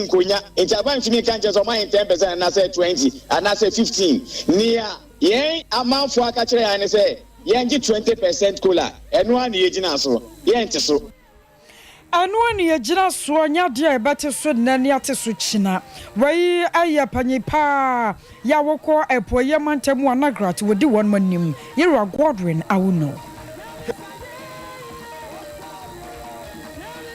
Nkonya nti aban ntumi nka nkyerɛ sɛ ɔma yɛn 10% anaasɛ 20 anaasɛ 15. Nea yɛn amanfoɔ aka kyerɛ yɛn ne sɛ yɛngye 20% COLA. Ɛno ara na yɛgyina so, yɛnte so. Ɛno ne yɛgyina soɔ, nyɛ adeɛ a yɛbɛte so nnɛ ne ate so kyina. Wei yɛ panyin paa yɛ a wɔkɔ apueeɛ mantam mu a NAGRAT wɔdi wɔn anim, Yɛwura Godwin Awuno.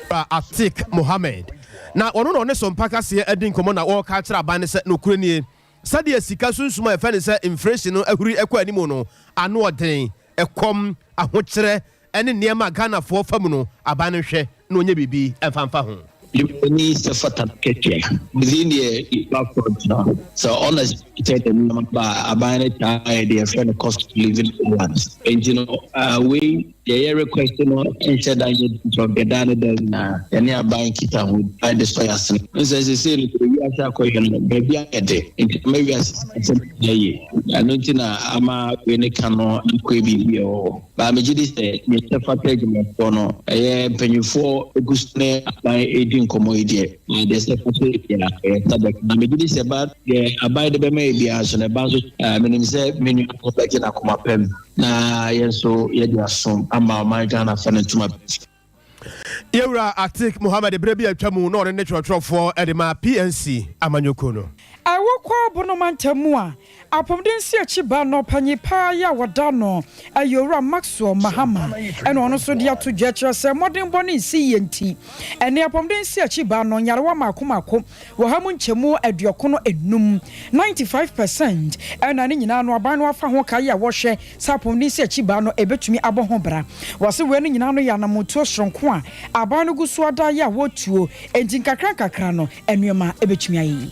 Atik Mohammed na ɔno na ɔne Sompa Kaseɛ adi nkɔmmɔ na ɔreka akyerɛ aban no sɛ nokorɛ nie, sɛdeɛ sika sunsum a yɛfrɛ no sɛ inflation no ahuri kɔ anim no, ano ɔden, ɛkɔm, ahokyerɛ ne nneɛma a Ghanafoɔ fa mu no, aban no nhwɛ na ɔnyɛ biribi mfa mfa ho. Dwumayɛni sɛ fata no akatua. Within the Equal Front no, sɛ unexpected nneɛma ba a, aban no taa yɛ deɛ yɛfrɛ no cost of living allowance. Enti no, wei deɛ yɛ request no nhyɛ da nyɛ different deɛ daa ne daa nyinaa yɛne aban nkitaho de sɔ yɛn asene. Wohu sɛ seesei no deɛ wiase akɔyɛ no, baabi ayɛ de, nti ama wiase sikasɛm nyɛ yie. Ɛno nti na ama wei ne ka no akɔyɛ biribi a ɛwɔ hɔ. Baa megye di sɛ nea ɛsɛ fata adwumayɛfoɔ no, ɛyɛ mpanimfoɔ gu so ne aban redi nkɔmmɔ yi deɛ, deɛ ɛsɛ fata yɛ biara, yɛn nsa bɛka. Na megye di sɛ ba deɛ aban de bɛma yɛ biara nso no, ɛba nso, menim sɛ me nua no bɛgye no akoma pa mu na yɛn nso yɛde asom ama ɔman Ghana afa no ntoma pa. Yɛwura Atik Mohammed berɛ bi a atwa mu na ɔno ne twerɛtwerɛfoɔ de ma PNC amanyɔkuo no. Wokɔ Bono mantam mu a, apɔmuden nsiakyi ba no panyin paa yi a wɔda ano yɛ Owura Maxwell Mahama na ɔno nso de ato dwa kyerɛ sɛ mmɔdenbɔ no nsi yie nti ɛne apɔmuden nsiakyi ba no nyarewa mmaako mmaako 95%, 95%, ɛna ne nyinaa no aban no afa ho ka yi a wɔhwɛ sɛ apɔmuden nsiakyi ba no ɛbɛtumi abɔ ho bra. Wɔse wei no nyinaa no yɛ anamontuo soronko a aban no gu so ada yi a wɔtuo, enti nkakra nkakra no nnoɔma ɛbɛtumi ayɛ yie.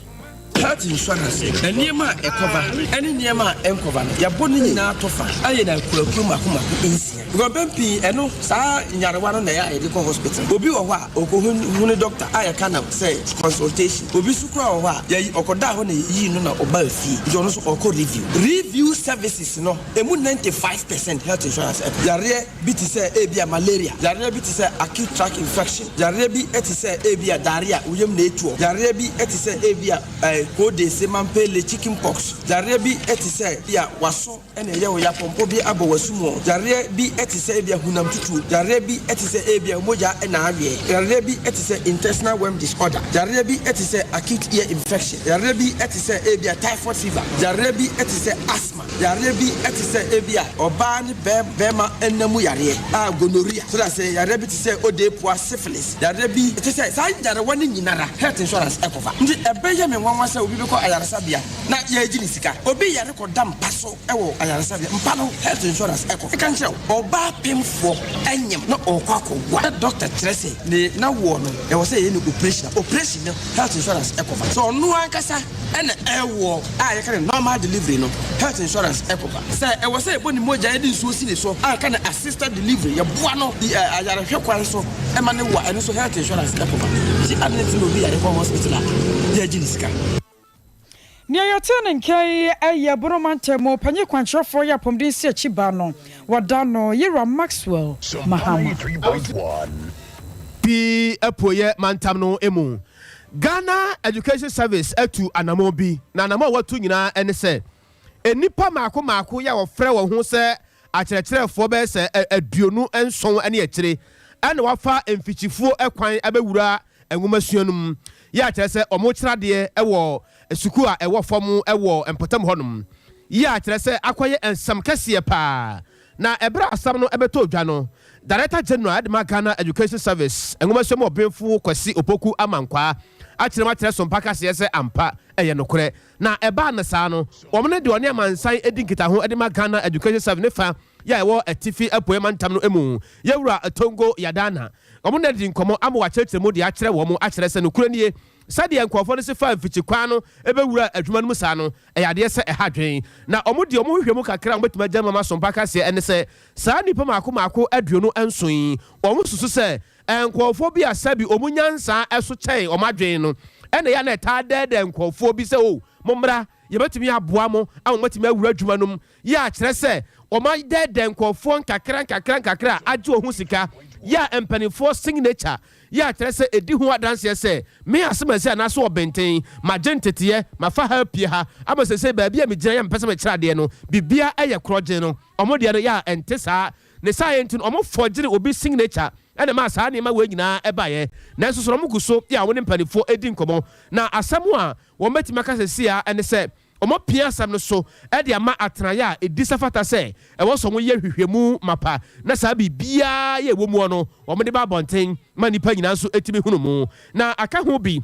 Health insurance, nneɛma a ɛkɔva ne nneɛma a ɛnkɔva no, yɛabɔ ne nyinaa tɔfa ayɛ no akuakuo mmaako mmaako nsia. Because mpɛn pii ɛno, saa nyarewa no na ɛyɛ a yɛde kɔ hospital. Obi wɔ hɔ a, ɔkɔhu ne doctor a yɛka no sɛ consultation. Obi nso koraa wɔ hɔ a, yɛyi, ɔkɔdaa hɔ na yɛyii no na ɔbaa fie. Nti ɔno nso ɔkɔ review. Review services no, ɛmu 95% health insurance ɛkɔ. Yareɛ bi te sɛ ebia malaria, yareɛ bi te sɛ acute tract infection, yareɛ bi te sɛ ebia diarrhea, wo yam na etuɔ, yareɛ bi te sɛ ebia eh, koodese, mampele, chicken pox, yareɛ bi te sɛ ebia w'aso na ɛyɛ wo ya, pɔmpɔ bi abɔ w'aso mu, yareɛ bi te sɛ ebia hunam tutuo, yareɛ bi te sɛ ebia mogya na aweɛ, yareɛ bi te sɛ intestinal worm disorder, yareɛ bi te sɛ acute ear infection, yareɛ bi te sɛ ebia typhoid fever, yareɛ bi te sɛ asthma. Yareɛ bi te sɛ ebia ɔbaa ne barima nna mu yareɛ a gonorrhea, so ase, yareɛ bi te sɛ odeepua, syphilis, yareɛ bi te sɛ saa nyarewa no nyinara health insurance kɔfa. Nti ɛbɛyɛ me nwanwa sɛ obi bɛkɔ ayaresabea na yɛregye ne sika. Obi yare kɔda mpa so wɔ ayaresabea, mpa no health insurance kɔfa. Meka nkyerɛ wo, ɔbaa pemfoɔ nyem na ɔrekɔ akɔwo a, na doctor kyerɛ sɛ ne n'awoɔ no ɛwɔ sɛ yɛyɛ no operation a, operation no health insurance kɔfa. Sɛ ɔno ankasa na ɛwoɔ a yɛka no normal delivery no, health insurance kɔfa. Sɛ ɛwɔ sɛ yɛbɔ ne mogya, yɛde nsuo si ne so a yɛka no assisted delivery, yɛboa no ayarehwɛ kwan so ma no wo a, ɛno nso health insurance kɔfa. Nti adɛn nti na obi yare kɔ hospital a yɛgye ne sika? Nea yɛtee ne nka yi yɛ Bono mantam mu panyin kwankyerɛfoɔ yɛ apɔmuden nsiakyi ba no, wɔda no Yewura Maxwell Mahama. Fi apueɛ mantam no mu. Ghana Education Service atu anamɔn bi, na anamɔn a wɔatu nyinaa ne sɛ nnipa mmaako mmaako yi a wɔfrɛ wɔn ho sɛ akyerɛkyerɛfoɔ bɛyɛ sɛ 27 ne akyire na wɔafa mfikyifuo kwan abɛwura nwomasua no mu, yɛ a kyerɛ sɛ wɔkyerɛ adeɛ wɔ sukuu a ɛwɔ fam wɔ mpɔtam hɔnom, yɛ a kyerɛ sɛ akɔyɛ nsɛm kɛseɛ paa. Na ɛberɛ a asɛm no bɛtɔɔ dwa no, Director General de ma Ghana Education Service, Nwomasua mu Ɔbenfo Kwasi Opoku Amankwaa akyerɛ mu akyerɛ Sompa kaseɛ sɛ ampa ɛyɛ nokorɛ. Na ɛbaa no saa no, wɔn ne deɛ ɔne amansan di nkitaho de ma Ghana Education Service ne fa yɛ a ɛwɔ Atifi Apueɛ Mantam no mu, Yɛwura Tongo Yadana, wɔn na adi nkɔmmɔ ama wɔakyerɛkyerɛ mu de akyerɛ wɔn akyerɛ sɛ nokorɛ nie, sɛdeɛ nkurɔfoɔ no se faa mfikyikwan no bɛwuraa adwuma no mu saa no, ɛyɛ adeɛ sɛ ɛha adwene. Na wɔn deɛ wɔn hwehwɛ mu kakra a wɔbɛtumi agya mu ama Sompa kaseɛ ne sɛ, saa nnipa mmaako mmaako 27 yi, wɔn susu sɛ nkurɔfoɔ bi a sɛbi wɔn nyansa so kyɛn wɔn adwene no na ɛyɛ a na ɛtaa dɛɛdɛɛ nkurɔfoɔ bi sɛ, oh, mommra, yɛbɛtumi aboa mo ama moatumi awura adwuma no mu. Yɛ a kyerɛ sɛ wɔadɛɛdɛɛ nkurɔfoɔ nkakra nkakra nkakra a agye wɔn ho sika. yɛ a mpanimfoɔ signature yɛ a kyerɛ sɛ ɛdi ho adanseɛ sɛ me asemasi anaasɛ ɔbɛnten magye nteteɛ, mafa ha apue ha ama sɛ baabi a megyina yɛ mpɛ sɛ mekyerɛ adeɛ no, biribia ɛyɛ korɔgye no. Ɔmo deɛ no yɛ a ɛnte saa. Ne saa yɛ nti no, ɔmo fɔgyere obi signature ɛna maa saa nneɛma wei nyinaa ɛbaeɛ. Nanso so ɔmo gu so yɛ a wɔne mpanimfoɔ edi nkɔmɔ, na asɛm a wɔn bɛtumi aka sɛ sia ɛne sɛ ɔmo pia asɛm no so ɛde ama atenaeɛ a ɛdi sɛ fata sɛ ɛwɔ sɛ ɔmo yɛ hwehwɛmu mapa na saa biribiara yɛ ɛwɔ mu no, wɔn de ba abɔnten ma nipa nyinaa nso etumi hunu mu. Na aka ho bi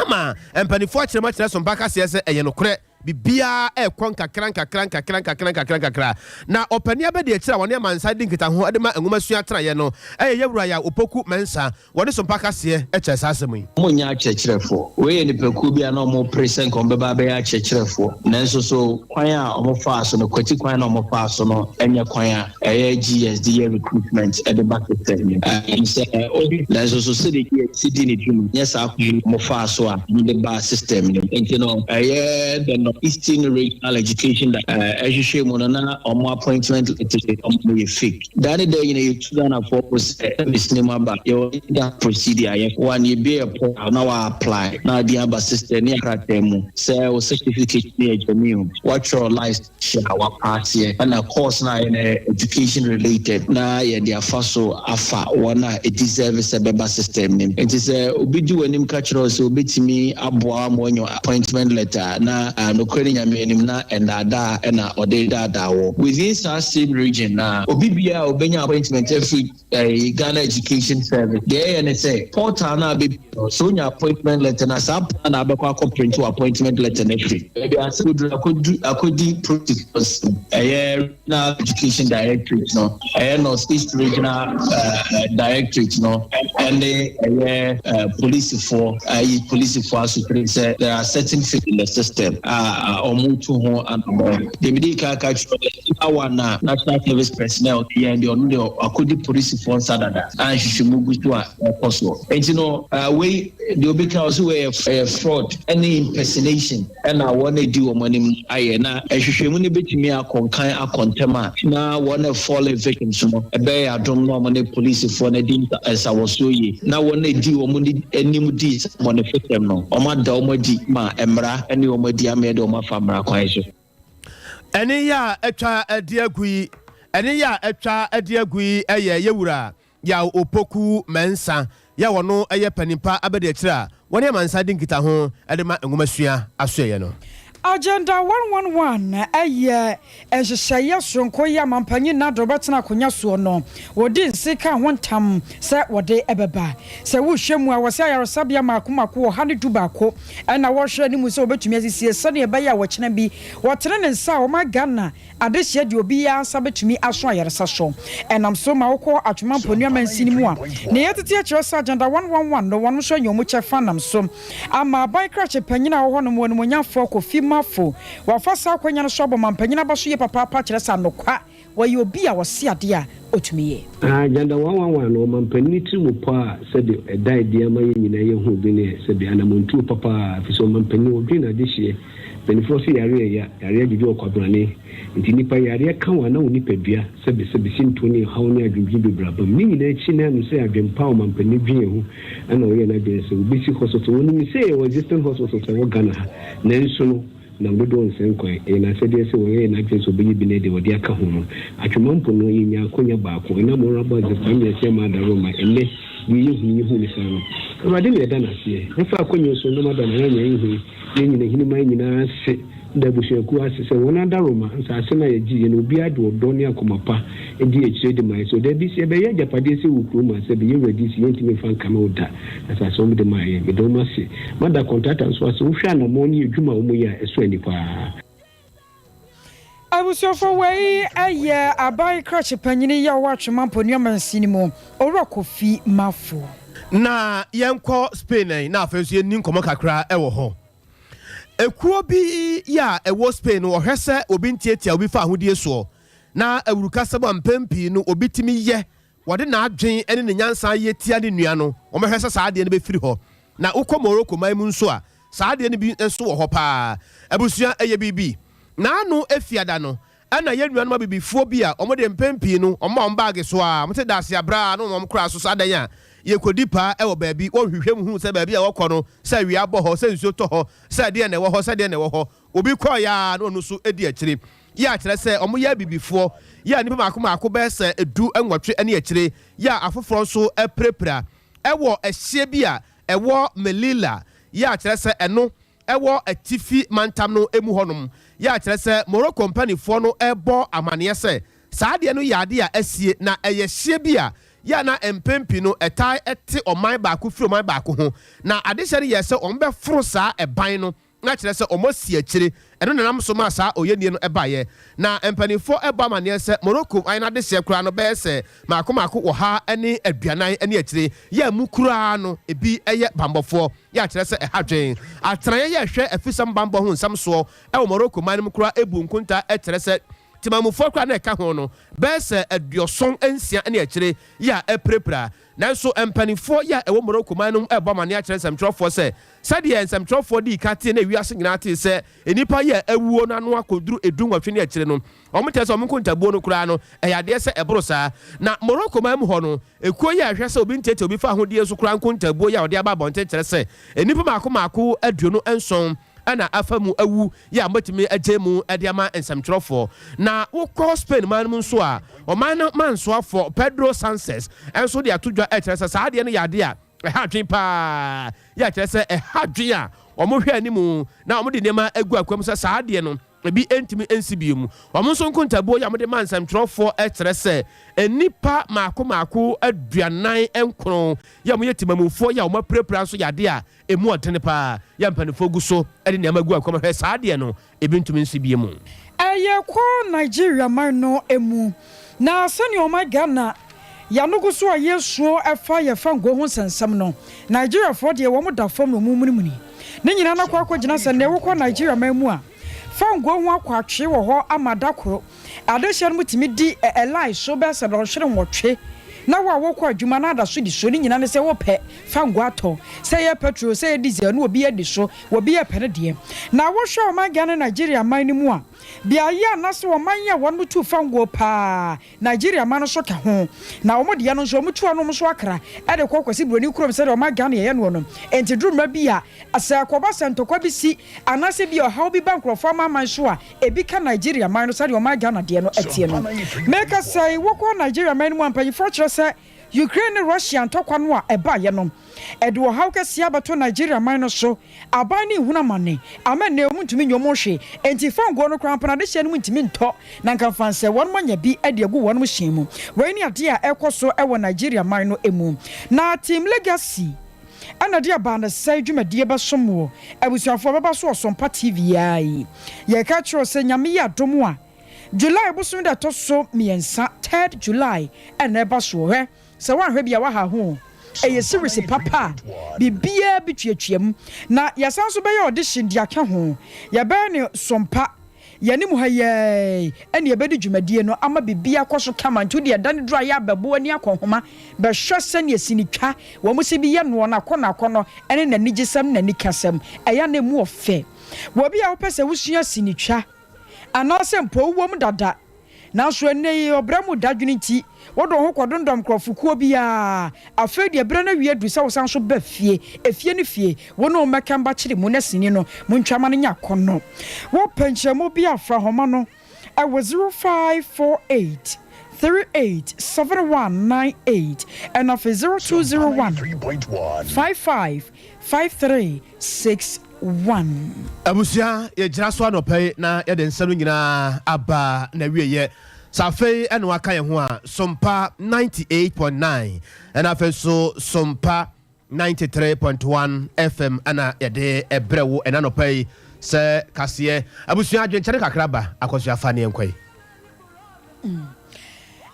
ama mpanimfoɔ akyerɛ mu akyerɛ so mpa kaseɛ sɛ ɛyɛ nokorɛ, biribiara ɛrekɔ nkakra nkakra nkakra nkakra nkakra nkakra. Na ɔpanin abɛdi akyire a wɔne amansa di nkitaho de ma nwoma sua atenaeɛ no ɛyɛ yɛwura yɛ Opoku Mɛnsa. Wɔde so mpa kaseɛ ɛkyɛ saa asɛm yi. Ɔmo nyɛ akyerɛkyerɛfoɔ. Wei yɛ nipakuo bi a na ɔmo pere sɛ nka ɔmo bɛba abɛyɛ akyerɛkyerɛfoɔ, nanso so kwan a ɔmo faa so no, kwati kwan na ɔmo faa so no ɛnyɛ kwan a ɛyɛ GES de yɛ recruitment ɛde ba system no sɛ obi, nanso so sɛde GES di ne dwuma nyɛ saa kwan ɔmo faa so a ɔmo de ba system no. Nti no, ɛyɛ the North Eastern Regional Education ɛhwehwɛ mu no na ɔmo appointment letter ɔmo yɛ fake. Daa ne da nyina yɛtu Ghanafoɔ po sɛ service ne mu aba, yɛwɔ that procedure yɛ one, yɛbie yɛ portal na wa apply na ade aba system ne akrataa mu sɛ wo certificate ne yɛ genuine, watwerɛ licensure a wapaaseɛ, ɛna course no a yɛ no education related, na yɛde afa so afa wɔn a ɛdeserve sɛ bɛba system nim. Nti sɛ obi di w'anim ka kyerɛ wo sɛ obɛtumi aboa ma wanya appointment letter na nokorɛ ne Nyame anim na ɛnaadaa ɛna ɔde daadaa wɔ within saa same region, na obi biara a obɛnya appointment afiri Ghana Education Service deɛ, ɛyɛ ne sɛ portal no a bɛbi sɛ wonya appointment letter na saa portal na abɛkɔ akɔ print wɔ appointment letter no afiri baabi asɛ woduru akɔdi protocols. Ɛyɛ Regional Education Directorate no, ɛyɛ North East Regional Directorate no, ɛne ɛyɛ polisifoɔ ayi polisifoɔ asopere sɛ there are certain failures in the system a ɔmo tu ho anamɔ. Dèmídìí kaka kyerɛ awa na national service personnel yɛn deɛ, ɔno deɛ akɔdi polisifoɔ nsa dada a nhwehwɛmu gu so a ɛkɔ soɔ. Nti no, wei deɛ obi ka ɔso wei ɛyɛ fraud ɛne impersonation ɛna wɔn edi wɔn anim ayɛ, na nhwehwɛmu no betumi akɔnkan akɔntɛm a na wɔn a fall victims no ɛbɛyɛ adom na wɔn ne polisifoɔ no di nsawɔsoɔ yie, na wɔn edi wɔn anim di wɔn fɛtɛm no, wɔn ada wɔn adi ma mmara ɛne wɔn adi ama yɛde wɔn afa mmara kwan so. Ɛne yɛ a atwa adi agu yi, ɛne yɛ a atwa adi agu yi ɛyɛ yɛwura Yaw Opoku Mɛnsa yɛ wɔno ɛyɛ panimpa abɛde akyire a wɔne amansa di nkita ho ɛde ma nwomasua asoɛyɛ no. Agenda 111 ɛyɛ nhyehyɛeɛ soronko yi amampanyin nado bɛtena akonnwa soɔ no, wɔde nsi ka ho ntam sɛ wɔde ɛbɛba. Sɛ wohwɛ mu a, wɔsɛ ayaresabea mako mako 111 ɛna wɔhwɛ anim sɛ wɔbɛtumi asisie sɛdeɛ ɛbɛyɛ a wɔkyena bi wɔtene ne nsa a wɔma Ghana adehyɛ deɛ obiara nsa bɛtumi aso ayaresa so. Ɛnam so ma wokɔ Atwoma Mponua mansini mu a, ne yɛtete akyerɛ sɛ Agenda 111 no, wɔn nso anya wɔn kyɛfa, nam so ama aban krakye panyin a wɔwɔ hɔ nom, wɔnumonyamfoɔ Kofi Mafo, wafa saa akonnwa no so abɔ mampanyin aba so yie papaapa, kyerɛ sɛ anokwa wɔyɛ obi a wɔse adeɛ a ɔtumi yɛ. Agenda 111 no, ɔmampanin tiri mu pɔ a sɛde ɛda adi ama yɛn nyinaa yɛhu bi ne sɛde anamontuo papa, ɛfiri sɛ ɔmampanin ɔdwen n'adehyeɛ. Mpanimfoɔ sɛ yareɛ ya yareɛ adwudwo ɔkwabrane, nti nipa yareɛ ka wɔn ana wo nipadua sɛbesɛbe sinto ne haw ne adwendwen bebree aba mu. Ne nyinaa akyi na no sɛ adwempa a ɔmampanin dwen yɛn ho ɛna ɔyɛ n'adwene sɛ wobɛsi hospital. Wɔnim sɛ yɛwɔ existing hospitals a ɛwɔ Ghana ha, nanso no nam dodoɔ nsɛn kwan ɛyɛ n'asɛdeɛ sɛ wɔyɛ n'adwene sɛ ɔbɛyɛ bi no deɛ wɔde aka ho no. Atwoma mpo no, yɛnya akonya baako ɛnam Honorable Isaac Kwame Asiamah Adaroma. Ɛnnɛ deɛ yɛhunu yɛhu ne saa no, Awurade ne ɛda n'aseɛ. Mɛfa akonya so na mada nana nya yɛhu yɛn nyina hiniman nyinaa ase da abusuakuo ase sɛ wɔn adaroma nsase no a yɛgye yɛ no, obiara de ɔdɔ ne akoma pa di akyire de ma yɛ sɛ ɔda bi sɛ yɛbɛyɛ agyapadeɛ sɛ wɔ kurom a sɛ bɛyɛ wuradi si yɛntumi mfa nkame wo da asase wɔn de ma yɛ. Mede wɔn ase, mada contractor nso ase. Wohwɛ anammɔn ne adwuma a wɔn yɛ a, ɛso ani paa. Abusuafo, wei ɛyɛ aban krakye panyini yɛ ɔwɔ Atwema Mponua mansini mu, Owura Kofi Mafo. Na yɛnkɔ Spain na afei nso yɛnni nkɔmmɔ kakra ɛwɔ hɔ. Ekuo bi yɛ a ɛwɔ Spain no, ɔhwɛ sɛ obi ntiatia obi fa ahodie soɔ na awurukasɛm a mpɛn pii no obi tumi yɛ wɔde n'adwen ne ne nyansa yɛ tia ne nua no, wɔmɛhwɛ sɛ saa adeɛ no bɛfiri hɔ. Na wokɔ Morocco man mu nso a, saa adeɛ no bi nso wɔ hɔ paa. Abusua, ɛyɛ biribi n'ano efiada no. Ɛna yɛn nuanom abibifoɔ bi a wɔn de mpɛn pii no wɔn ma wɔn baage so a wɔte daase abira na wɔn koraa so saa dan a yɛkɔdi paa wɔ baabi wɔnhwehwɛ mu hu sɛ baabi a wɔkɔ no sɛ awia bɔ hɔ sɛ nsuo tɔ hɔ sɛ ɛdeɛn na ɛwɔ hɔ sɛ ɛdeɛn na ɛwɔ hɔ obi kɔeɛ a na ɔno nso di akyire yɛ a kyerɛ sɛ wɔyɛ abibifoɔ yɛ a nnipa mmaako mmaako bɛyɛ sɛ 18 ne akyire yɛ a afoforɔ nso apirapira wɔ ɛhyeɛ bi a ɛwɔ Melilla yɛ a kyerɛ sɛ ɛno ɛwɔ atifi mantam no mu hɔnom yɛ a kyerɛ sɛ Morocco mpaninfoɔ no rebɔ amaneɛ sɛ saa adeɛ no yɛ adeɛ a asie na ɛyɛ hyeɛ bi a yɛ a na mpɛn pii no ɛtaa te ɔman baako firi ɔman baako ho na adehyɛ no yɛɛ sɛ wɔbɛforo saa ɛban no na kyerɛ sɛ wɔasi akyire ɛno na ɛnam so maa saa oyɛnnie no baeɛ. Na mpaninfoɔ rebɔ amaneɛ sɛ Morocco man no adehyeɛ koraa no bɛyɛ sɛ mmaako mmaako 140 ne akyire yɛ a mu koraa no ebi yɛ banbɔfoɔ. Yɛ a kyerɛ sɛ ɛha dwen. Atenaeɛ yɛ hwɛ afisɛm banbɔ ho nsɛm soɔ wɔ Morocco man no mu koraa bu nkonta kyerɛ sɛ temanmufoɔ koraa na ɛka ho no bɛyɛ sɛ 76 ne akyire yɛ a apirapira. Nanso mpaninfoɔ yɛ a ɛwɔ Morocco man no mu rebɔ amaneɛ akyerɛ nsɛmtwerɛfoɔ sɛ Sɛdeɛ nsɛmtwerɛfoɔ dii ka tee na wiase nyinaa tee sɛ nnipa yi a awuo no ano akɔduru 18 ne akyire no, wɔkyerɛ sɛ wɔn nkontabuo no koraa no, ɛyɛ adeɛ sɛ ɛboro saa. Na Morocco man mu hɔ no, ekuo yi a ɛhwɛ sɛ obi ntiatia obi fahodie so koraa nkontabuo yi a wɔde aba abɔnten kyerɛ sɛ nnipa mmaako mmaako 27 na afa mu awu yi a wɔbɛtumi agyae mu de ama nsɛmtwerɛfoɔ. Na wokɔ Spain man no mu nso a, ɔman no mansoafoɔ Pedro Sanchez nso de ato dwa kyerɛ sɛ saa adeɛ no yɛ adeɛ a Ɛha adwene paa yɛ a kyerɛ sɛ ɛha adwene a wɔhwɛ anim na wɔde nneɛma agu akwan mu sɛ saa adeɛ no ebi ntumi nsi bio mu. Wɔn nso nkontabuo yi a wɔde ma nsɛmtwerɛfoɔ kyerɛ sɛ nnipa mmaako mmaako 49 yɛ a wɔyɛ temamufoɔ yi a wɔapirapira nso yɛ adeɛ a ɛmu ɔdene paa yɛ a mpanimfoɔ gu so de nneɛma agu akwan mu hwɛ saa adeɛ no ebi ntumi nsi bio mu. Ɛyɛ kɔ Nigeria man no mu. Na sɛnea ɔman Ghana yano gu so a yɛsuo ɛfa yɛ fangoo ho nsɛnsɛm no, Nigeriafoɔ deɛ wɔn da fam na wɔn munimuni. Ne nyinaa no akɔ akɔgyina sɛ nnɛ wokɔ Nigeria man mu a, fangoo ho akɔ atwee wɔ hɔ ama da koro adehyeɛ no mu tumi di line so bɛyɛ sɛ dɔnhwere nwɔtwe na wo a wokɔ adwuma na ada so di so. Ne nyinaa ne sɛ wopɛ fangoo atɔ, sɛ ɛyɛ petrol, sɛ ɛyɛ diesel na obi adi so, obi repɛ ne deɛ. Na wohwɛ ɔman Ghana ne Nigeria man no mu a, Beaeɛ a na sɛ ɔman yi a wɔnom tu fangoɔ paa, Nigeria man nso ka ho. Na wɔn deɛ no nso wɔn tu anom nso akra de kɔ Kwasi Broni kurom sɛdeɛ ɔman Ghana yɛyɛ noɔ no. Enti duru mmerɛ bi a, sɛ ɛkɔba sɛ ntɔkwa bi si anaasɛ bi a ɔhaw bi ba nkorɔfoɔ amanaman so a, ebi ka Nigeria man no sɛdeɛ ɔman Ghana deɛ no teɛ no. Meka sɛ wokɔ Nigeria man no mu a, mpanyinfoɔ kyerɛ sɛ Ukraine ne Russia ntɔkwa no a ɛbaeɛ no, ɛde ɔhaw kɛseɛ abɛto Nigeria man no so. Aban no rehunu amane ama nnɛ wɔntumi nyɛ wɔn ho hwee. Enti fangoɔ no koraa mpo no, adehyeɛ no mu ntumi ntɔ, na anka mfa nsɛ wɔnom anya bi de agu wɔnom hyɛn mu. Wei ne adeɛ a ɛrekɔ so wɔ Nigeria man no mu. Na Team Legacy na ɛde abanesɛe dwumadie bɛsom woɔ. Abusuafoɔ bɛba so wɔ Sompa TV ara yi. Yɛreka akyerɛ wo sɛ Nyame yɛ adom a, July bosome da ɛtɔ so miɛnsa, third July, ɛna ɛba soɔ. Hwɛ, sɛ woanhwɛ bi a woaha ho o. Ɛyɛ series papa a biribiara bi tuatua mu. Na yɛsan nso bɛyɛ audition de aka ho. Yɛbɛyɛ no sompa. Yɛne mu ha yi ara yi ɛna yɛbɛdi dwumadie no ama biribiara akɔ so kama. Nti wodeɛ da no duru a yɛ abɛbɔ w'ani akɔ nhoma bɛhwɛ sɛdeɛ sinitwa wɔn si bi yɛ noɔ no akɔnnɔ akɔnnɔ ɛne n'anigyesɛm ne n'anikasɛm. Ɛyɛ a na ɛmu ɔfɛ. Wɔ obi a wopɛ sɛ wosua sinitwa Anaasɛ mpo wowom dada, nanso ɛnnɛ yi ɔbra mu dadwene nti, wode wo ho kɔdondɔm nkurɔfokuo bi ara. Afei deɛ berɛ no awie aduru sɛ wosan nso ba fie. Efie ne fie, wo ne wo mmɛka mbakyere mu na sini no, montwa ma no nyɛ akɔnnɔ. Wopɛ nkyerɛmu bi a, fra nhoma no wɔ 0548 38 7198 ɛna afei 0201 55 53 61. Abusua, yɛgyina so anɔpa yi na yɛde nsɛm no nyinaa aba n'awieɛ. Sɛ afei na waka yɛn ho a, Sompa 98.9 ɛna afei nso Sompa 93.1 FM ɛna yɛde ɛbrɛ wo ɛna anɔpa yi sɛ kaseɛ. Abusua, adwenkyɛre kakra ba, akɔso afa ne yɛnkɔ yi.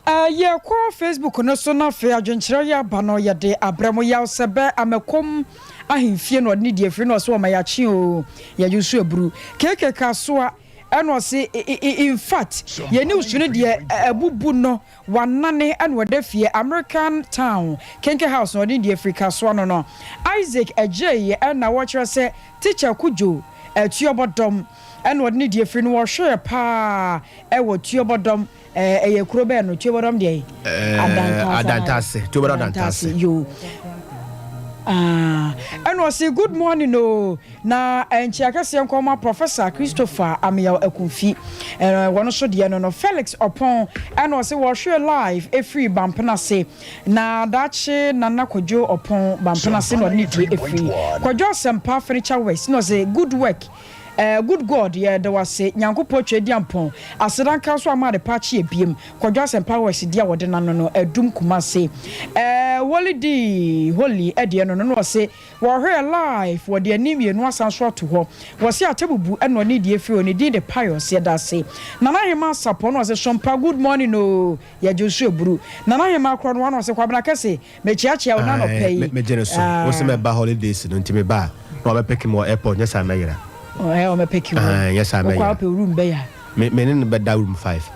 Yɛkɔ Facebook no so na afei adwenkyerɛ yi aba no yɛde abrɛ mo. Yaw sɛ bɛ Amakom ahemfie na ɔde ne di afiri na ɔse ɔma yɛakye oo yɛgye so aburu. KK Kasoa ɛna ɔse in fact yɛn news no deɛ abubu no wanane ɛna ɔda fie American town Kenke house na ɔde ne di afiri Kasoa no no. Isaac Adjei ɛna wɔkyerɛ sɛ Teacher Kudjo. Tuobɔdɔm ɛna ɔde ne deɛ firi no, wɔhwɛɛ paa ɛwɔ Tuobɔdɔm. Ɛyɛ kuro bɛɛ no, Tuobɔdɔm deɛ? Adantase. Tuobɔdɔm Adantase. Yo, ɛna ɔse good morning o, na nkyia kɛseɛ nkɔma Professor Christopher Ameyaw Akumfi. Wɔno so deɛ no, Felix Ɔpɔn ɛna ɔse wɔhwɛ live ɛfiri Bampenase, na daakye Nana Kwadwo Ɔpɔn Bampenase na ɔde ne die ɛfiri. Kwadwo Asɛmpa Furniture West na ɔse good work. Good God, yɛda wo ase Nyankopɔn Tweaduampɔn, aseda nka so ama adepa akye abiem. Kwadwo Asɛmpa West deɛ a wɔde n'ano no, Adum Kumase. Holy D Holy deɛ no na ɔse wɔhwɛɛ live, wɔde ani mmienu asan so ato hɔ. Wɔse Atebubu ɛna ɔne deɛ firi hɔ, ne din de Pius, yɛda ase. Nana Hemaa Sapɔ na ɔse Sompa good morning oo, yɛgye wo so aburu. Nana Hemaa korɔ no ara na ɔse Kwabena Kɛse, Mekyeakyea wo n'anɔpa yi. Megye no so. Wo se mɛba holidays no nti meba a na wabɛpeke me wɔ airport, nyɛ saa mɛyera. Ɛɛ, ɔmɛpeke wo. Nyɛ saa mɛyera. Wokɔ a wopɛ room bɛyɛ a. Me ne no bɛda room 5.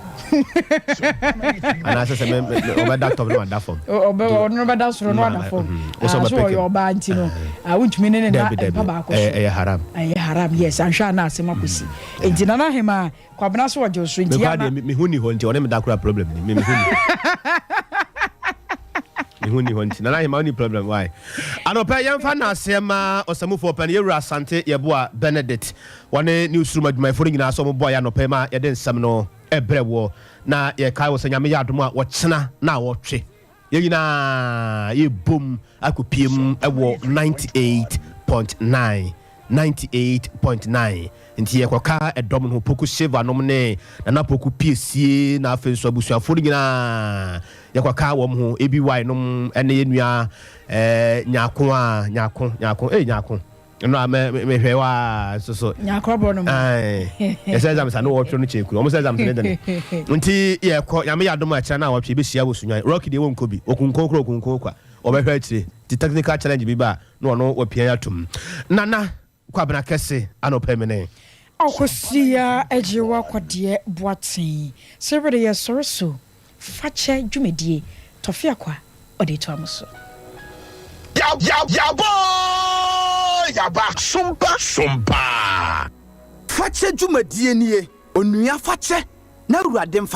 Anaasɛ sɛ me ɔbɛda top na wada fam. Ɔbɛ ɔno no bɛda soro na wada fam. Wo sɛ So ɔbɛpeke. Ɔyɛ ɔbaa nti no, wontumi ne ne na Dabi mpa baako so. Ɛyɛ haram. Ɛyɛ haram, yes. Anhwɛ a na asɛm akɔsi. Nti Nana Hemaa, Kwabena so ɔgye wo so nti Me yɛ koraa ana. deɛ me ho ni hɔ nti ɔne me da koraa problem ni, me ho ni me ho ni hɔ nti Nana Ahema woni problem why. Anɔpɛ yɛmfa naaseɛ ma ɔsamufoɔ pɛ no yɛwura Asante Yɛboa Benedict, wɔne newsroom adwumayɛfoɔ no nyinaa sɛ wɔn boa yɛ anɔpɛ ma yɛde nsɛm no ɛbrɛ woɔ, na yɛkae wɔ sɛ Nyame yɛ adom a wɔkyena na wɔtwe yɛn nyinaa yɛbom akɔpiem wɔ 98.9, 98.9. Nti yɛkɔka ɛdɔm no ho, Poku Silva nom ne Nana Poku Piesie, na afei nso abusuafoɔ no nyinaa yɛkɔka wɔn ho, ABY nom ne yɛn nua Nyako a Nyako Nyako eh Nyako ɛno a mehwɛ wa nso so Nyako abɔ no ma yɛsɛ exams a ne wɔtwerɛ no kyɛn kuro wɔn sɛ exams ne dene nti yɛkɔ. Nyame yɛ adom a ɛkyerɛ no a wɔtwe yɛbɛhyia wɔ Sunyani. Rocky deɛ wɔnkɔ bi, wɔkunkun korɔ wɔkunkun kwa, wɔbɛhwɛ akyire nti technical challenge bi ba a na ɔno wapia yɛ atom. Nana Kwabena Kɛse anɔpa mene. Akosua Agyewa Kɔdeɛ Boateng Sɛ were yɛ sɔre so fakyɛ dwumadie Tɔfe Akwa ɔde to amo so. Yabɔ yaba sompa sompa. Fakyɛ dwumadie nie, onua, fakyɛ na Awurade mfa.